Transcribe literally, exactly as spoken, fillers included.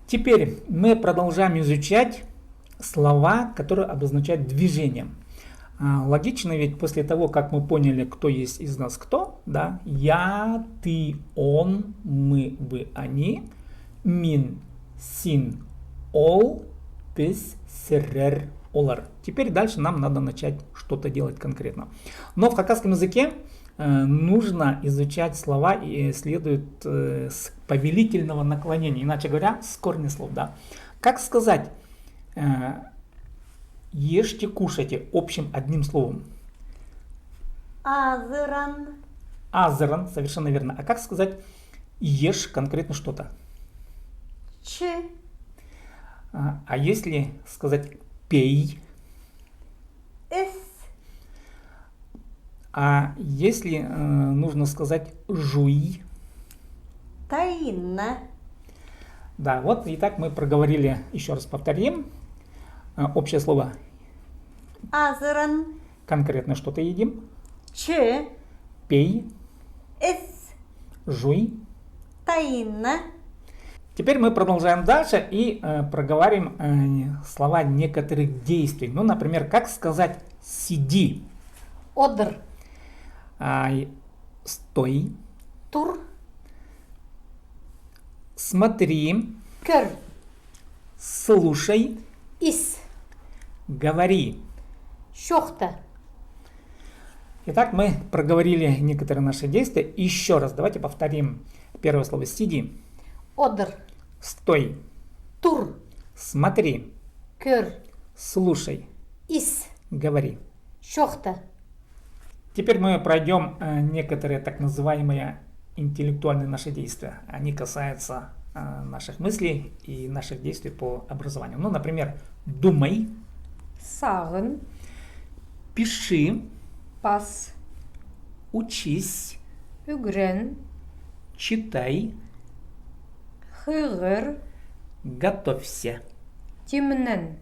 Теперь мы продолжаем изучать слова, которые обозначают движение. А, логично ведь после того, как мы поняли, кто есть из нас кто, да, я, ты, он, мы, вы, они, мин, син, ол, піс, сірер, олар. Теперь дальше нам надо начать что-то делать конкретно. Но в хакасском языке э, нужно изучать слова и следует э, с повелительного наклонения, иначе говоря, с корня слов, да. Как сказать э, «ешьте, кушайте» общим одним словом? Азыран. Азыран, совершенно верно. А как сказать «ешь» конкретно что-то? Чи. А, а если сказать «пей»? Іс. А если э, нужно сказать «жуй»? Тайына. Да, вот и так мы проговорили, еще раз повторим. Э, общее слово. Азыран. Конкретно что-то едим. Чи. Пей. Іс. Жуй. Тайына. Теперь мы продолжаем дальше и э, проговорим э, слова некоторых действий. Ну, например, как сказать «сиди»? Одыр. А, и- стой. Тур. Смотри. Кӧр. Слушай. Ис. Говори. Чоохта. Итак, мы проговорили некоторые наши действия. Еще раз давайте повторим. Первое слово «сиди». Одыр. Стой. Тур. Смотри. Кӧр. Слушай. Ис. Говори. Чоохта. Теперь мы пройдем э, некоторые так называемые интеллектуальные наши действия. Они касаются э, наших мыслей и наших действий по образованию. Ну, например, думай. Сағын. Пиши. Пас. Учись. Ӱгрен. Читай. Хығыр. Готовься. Тимнен.